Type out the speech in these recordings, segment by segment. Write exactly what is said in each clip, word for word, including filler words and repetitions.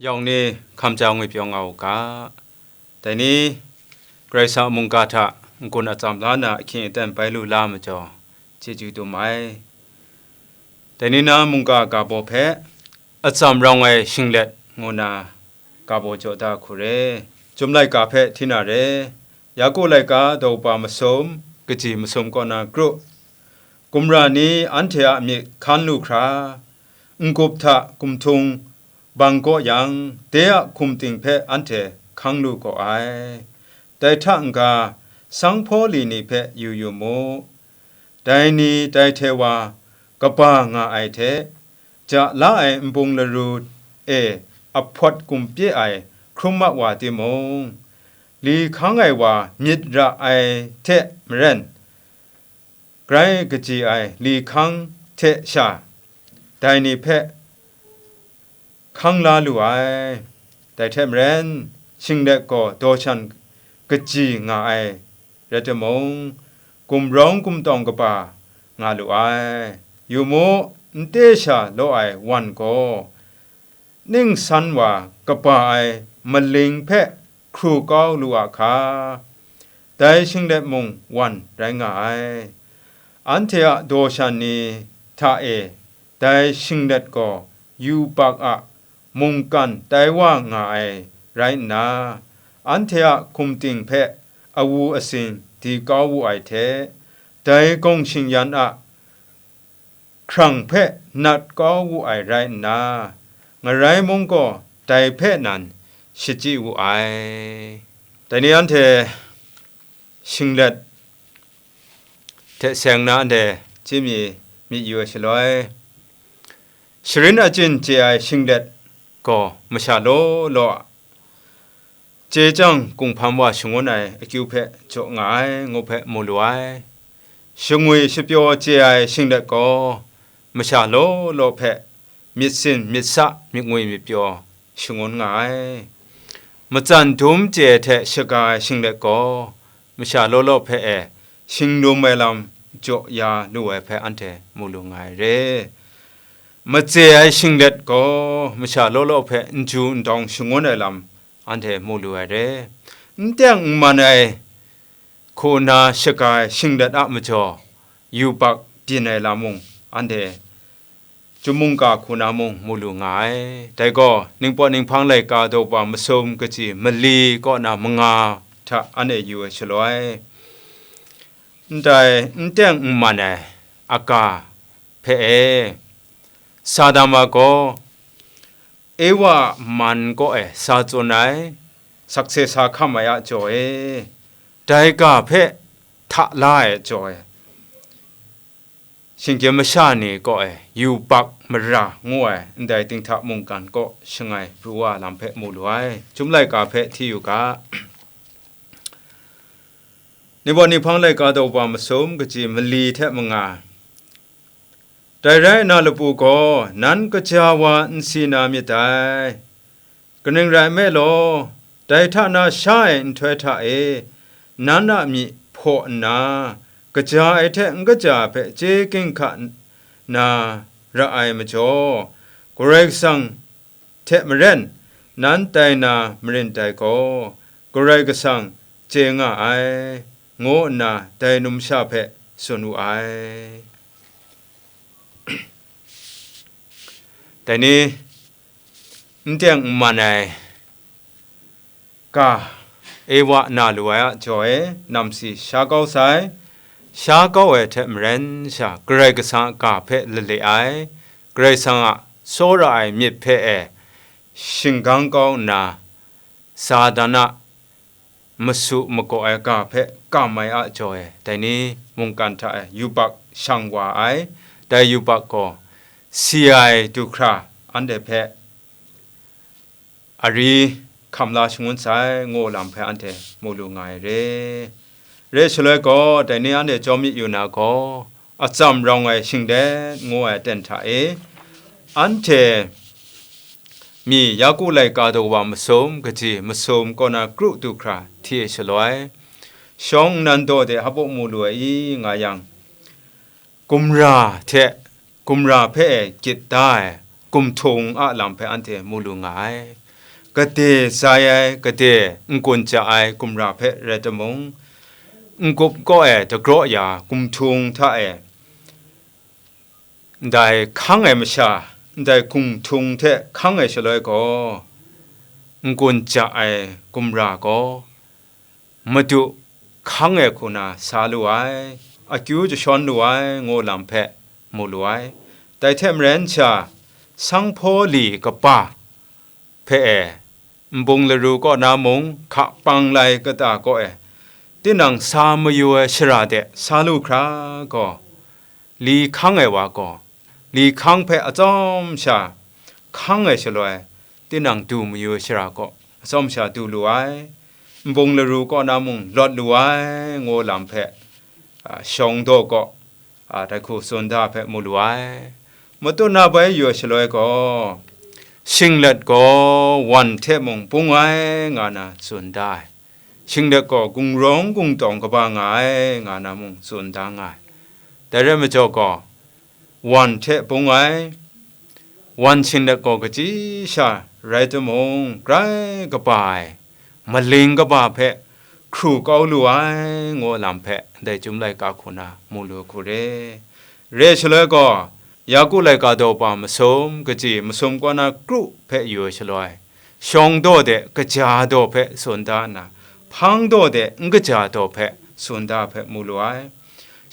Yawng ni hkam ja ngwi pyaw nga u ga, dai ni Karai Kasang a mungga hta n-gun atsam la na ahkying aten bai lu la majaw, chyeju dum ai. Dai ni na mungga ga baw hpe, atsam rawng ai shinglet ngu na ga baw jaw da hku re, Chyum laika hpe hti na re, Yaku laika daw kaba masum, kaji masum kaw na kru, gumra ni anhte a myit hkan lu hkra, n-gup hta gumhtung bang kaw yang, de a hkum ting hpe anhte hkang lu gaw ai. Dai hta n-ga, sanghpaw li ni hpe yu yu mu. Dai ni dai hte wa kaba nga ai hte, ja la ai nbung laru e ahpawt gumhpye ai hkrum a wa timung, li hkang ai wa myit ra ai hte maren, grai kaji ai li hkang hte sha, dai ni hpe hkang la lu ai. Dai hte maren, shinglet gaw daw shan kaji nga ai rai timung, gumrawng gumtawng kaba nga lu ai. Yu mu, nte sha law ai wan gaw, ning san wa kaba ai maling hpe hkru kau lu a hka, dai shinglet mung wan rai nga ai. Anhte a daw shan ni hta e dai shinglet gaw yubak a mungkan tai wa nga ai rai nna, anhte a hkum ting hpe awu asin di kau wu ai hte, dai gawng shingyan a hkrang hpe nat kau wu ai rai nna, ngarai mung gaw dai hpe nan shachyi wu ai. Dai ni anhte shinglet hte seng na anhte chyeju myit yu ai shaloi, sharin achyin chye ai shinglet gaw masha law law a, chye chyang kunghpan wa shangun ai akyu hpe jaw nga ai, ngu hpe mu lu ai. Shangwi shapyaw chye ai shinglet gaw masha law law hpe myit sin, myit sa, myit ngwi myit pyaw shangun nga ai. Matsan dum chye hte shaga ai shinglet gaw masha law law hpe e shinglum ai lam jaw ya lu ai hpe anhte mu lu nga ai re. Matse ai shinglet gaw masha law law hpe n ju n dawng shangun ai lam anhte mu lu ai re. N teng n man ai hku na shaga ai shinglet a majaw, yubak byin ai lam mung anhte chyum mungga hku na mung mu lu nga ai. Dai gaw, ningpawt ninghpang laika daw kaba masum kaji mali kaw na manga hta anhte yu ai shaloi, ndai n teng n man ai aga hpe e, Satan ma gaw, Ewa a man kaw e sa tsun ai, sakse sa hkam ai a jaw e, dai ga hpe hta la ai a jaw e, shinggyim masha ni kaw e yubak mara ngu ai ndai dinghta mungkan kaw shangai pru wa lam hpe mu lu ai. Chyum laika hpe hti yu ga, Ningpawt ninghpang laika daw kaba masum kaji mali hte manga. Dai rai nna lapu gaw, nan kaja wa n si na myit dai. Kaning rai nme law, dai hta na sha ai nhtoi hta e, nan a myi hpaw nna, kaja ai hte n kaja ai hpe chye ginhka na ra ai majaw, Karai Kasang hte maren, nan tai na marin dai gaw, Karai Kasang chye nga ai, ngu nna dai numsha hpe tsun wu ai. Dai ni, n teng n man ai ga, Ewa na lu ai a jaw e, namsi sha kau sai, sha kau ai hte maren sha, Karai Kasang a ga hpe lale ai, Karai Kasang a tsawra ai myit hpe e shinggang kau nna, Satan a masu magaw ai ga hpe kam ai a jaw e, dai ni mungkan hta e yubak shang wa ai, dai yubak gaw si ai du hkra anhte hpe ari hkam la shangun sai, ngu lam hpe anhte mu lu nga ai re. Re shaloi gaw, dai ni anhte chyawm myit yu na gaw, atsam rawng ai shinglet ngu ai aten hta e, anhte mi Yaku laika daw wa masum kaji masum kaw na kru du hkra hti ai shaloi, shawng nnan daw de hpaw mu lu ai i nga yang, gumra hte gumra hpe e gyit da ai gumhtung a lam hpe anhte mu lu nga ai. Gade zai ai, gade n-gun ja ai gumra hpe rai timung, n-gup kaw e dagraw ya gumhtung hta e, ndai hkang ai masha, ndai gumhtung hte hkang ai shaloi gaw, n-gun ja ai gumra gaw, Madu hkang e hku na sa lu ai, akyu jashawn lu ai, ngu lam hpe mu lu ai. Dai hte maren sha, sanghpaw li kaba hpe e, nbung laru kaw na mung, hka panglai kata kaw e, tinang sa mayu ai shara de sa lu hkra gaw, li hkang ai wa gaw, li hkang hpe atsawm sha hkang ai shaloi, tinang du mayu ai shara kaw atsawm sha du lu ai, nbung laru kaw na mung lawt lu ai, ngu lam hpe, a, shawng daw kaw, a, dai hku tsun da hpe mu lu ai. Matut na bai yu ai shaloi gaw, shinglet gaw wan hte mung bung ai, nga na tsun da ai. Shinglet gaw gungrawng gungtawng kaba nga ai, nga na mung tsun da nga ai. Dai rai majaw gaw, wan hte bung ai, wan shinglet gaw kachyi sha rai timung, grai kaba ai, maling kaba hpe hkru kau lu ai, ngu lam hpe ndai Chyum laika hku na mu lu hku re. Re shaloi gaw, Yaku laika daw pa masum, kachyi masum kaw na kru hpe yu ai shaloi, shawng daw de kaja daw hpe tsun da nna, hpang daw de n kaja daw hpe tsun da hpe mu lu ai.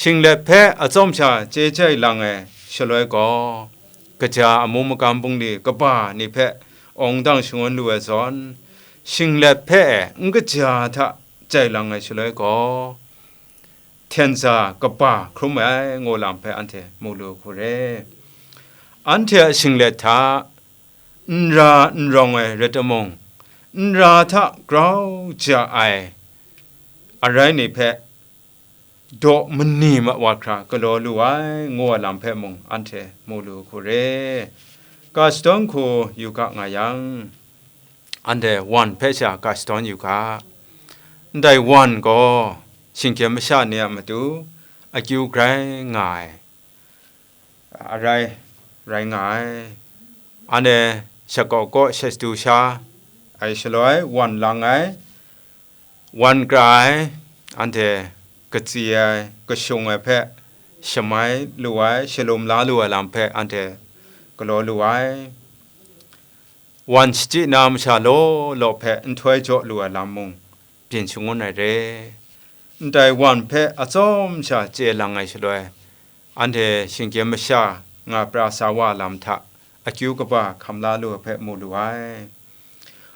Shinglet hpe atsawm sha chye jai lang ai shaloi gaw, kaja amu magam bungli kaba ni hpe awng dang shangun lu ai zawn, shinglet hpe n kaja hta jai lang ai shaloi gaw, hten za kaba hkrum ai, ngu lam hpe anhte mu lu hku re. Anhte a shinglet hta n ra n rawng ai rai timung, n ra hta grau ja ai arai ni hpe daw mani ma wa hkra galaw lu ai, ngu ai lam hpe mung anhte mu lu hku re. Ka shadawn hku yu ga nga yang, anhte wan hpe sha ka shadawn yu ga. Ndai wan gaw shinggyim masha ni a matu akyu grai nga ai, arai rai nga ai. Anhte shakaw kaw shadu sha ai shaloi, wan lang ai, wan kra ai, anhte katsi ai, kashung ai hpe shamai lu ai, shalum la lu ai lam hpe anhte galaw lu ai. Wan shachyi na masha law law hpe nhtoi jaw lu ai lam mung byin shangun ai re. Ndai wan hpe atsawm sha chye lang ai shaloi, anhte shinggyim masha nga pra sa wa lam hta akyu kaba hkam la lu ai hpe mu lu ai.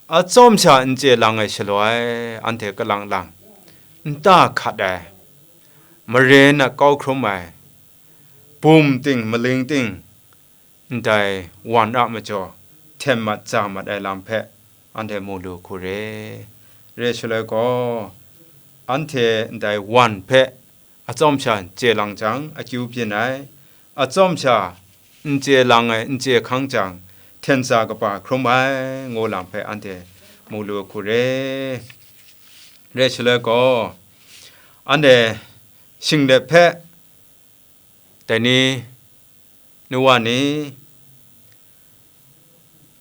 Atsawm sha n chye lang ai shaloi, anhte kalang lang, nta hkat ai, mare nat kau hkrum ai, bum ting maling ting, ndai wan a majaw hten mat za mat ai lam hpe anhte mu lu hku re. Re shaloi gaw, anhte ndai wan hpe atsawm sha n chye lang jang, akyu byin ai, atsawm sha n chye lang ai n chye hkang jang, hten za kaba hkrum ai, ngu lam hpe anhte mu lu hku re. Re shaloi gaw, anhte shinglet hpe, dai ni, nu wa ni,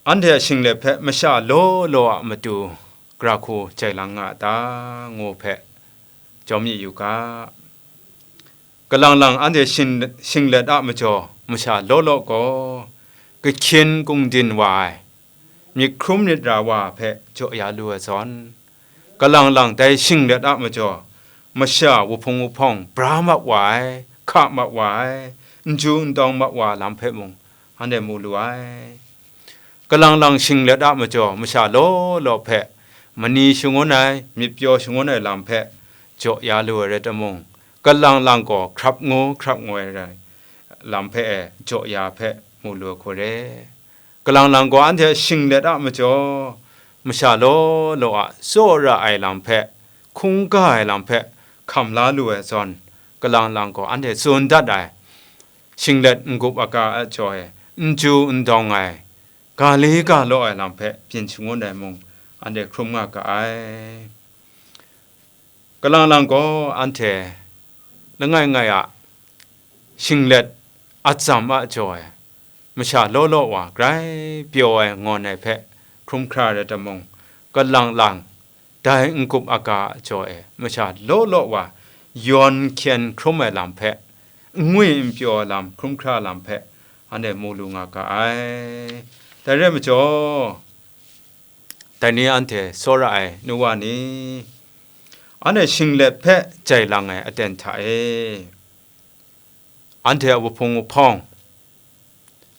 anhte a shinglet hpe masha law law a matu gara hku jai lang nga a ta, ngu hpe jawm mi yu ga. Kalang lang anhte shin-, shinglet a majaw masha law law gaw, kahkyin kungdin wa ai, myit hkrum myit ra wa hpe jaw ya lu ai zawn, kalang lang dai shinglet a majaw, masha wuhpung wuhpawng bra mat wa ai, hka mat wa ai, n ju n dawng mat wa lam hpe mung, anhte mu lu ai. Kalang lang shinglet a majaw, masha law law hpe mani shangun ai, myit pyaw shangun ai lam hpe jaw ya lu ai rai timung, kalang lang gaw hkrap ngu hkrap ngoi ai lam hpe e jaw ya hpe mu lu ai hku re. Kalang lang gaw anhte a shinglet a majaw, masha law law a tsawra ai lam hpe, hkungga ai lam hpe hkam la lu ai zawn, kalang lang gaw anhte tsun dat ai, shinglet n-gup aga a jaw e, n ju n dawng ai, ga li ga law ai lam hpe byin shangun ai mung, anhte hkrum nga ga ai. Kalang lang gaw anhte langai ngai a shinglet atsam a jaw e, masha law law wa grai pyaw ai ngawn ai hpe hkrum hkra rai timung, kalang lang dai n-gup aga a jaw e masha law law wa yawn hkyen hkrum ai lam hpe, n ngwi n pyaw ai lam, hkrum hkra lam hpe, anhte mu lu nga ga ai. Dai rai majaw, dai ni anhte tsawra ai nu wa ni, anhte shinglet hpe jai lang ai aten hta e, anhte a wuhpung wuhpawng,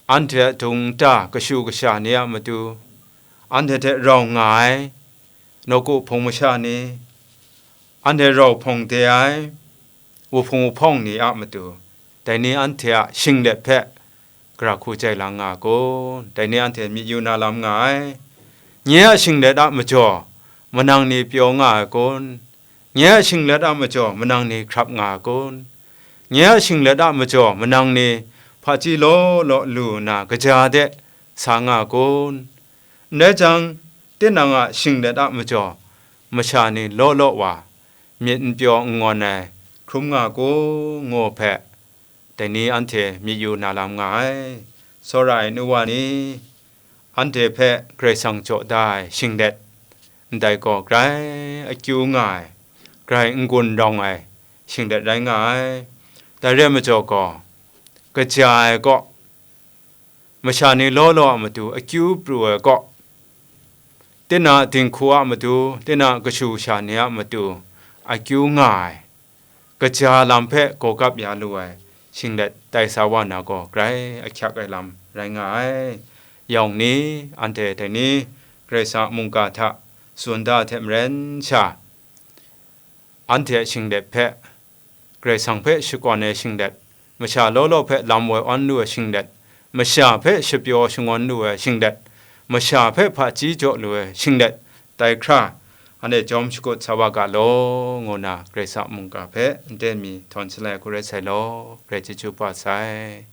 anhte a dung nta kashu kasha ni a matu, anhte hte rau nga ai nawku hpung masha ni, anhte rau hpawng de ai wuhpung wuhpawng ni a matu, dai ni anhte a shinglet hpe gara hku jai lang nga ai kun? Dai ni anhte myit yu na lam nga ai. Nye a shinglet a majaw manang ni pyaw nga ai kun? Nye a shinglet a majaw manang ni hkrap nga ai kun? Nye a shinglet a majaw manang ni hpaji law law lu nna kaja de sa nga ai kun? Ndai jang, tinang a shinglet a majaw masha ni law law wa myit n pyaw n ngawn ai hkrum nga ai kun? Ngu hpe, dai ni anhte myit yu na lam nga ai. Tsawra ai nu wa ni, anhte hpe Karai Kasang jaw da ai shinglet, ndai gaw grai akyu nga ai, grai n-gun rawng ai shinglet rai nga ai. Dai rai majaw gaw, kaja ai kaw, masha ni law law a matu akyu pru ai kaw, tinang a dinghku a matu, tinang a kashu kasha ni a matu akyu nga ai, kaja lam hpe gawgap ya lu ai shinglet tai sa wa na gaw, grai ahkyak ai lam rai nga ai. Yawng ni, anhte dai ni, Karai Kasang a mungga hta tsun da ai hte maren sha, anhte a shinglet hpe, Karai Kasang hpe shakawn ai shinglet, masha law law hpe lam woi awn lu ai shinglet, masha hpe shapyaw shangun lu ai shinglet, masha hpe hpaji jaw lu ai shinglet, tai hkra, anhte jawm shakut sa wa ga law, ngu nna Karai Kasang a mungga hpe n ten mi htawn shalai hku rai sai law, Karai chyeju pa sai.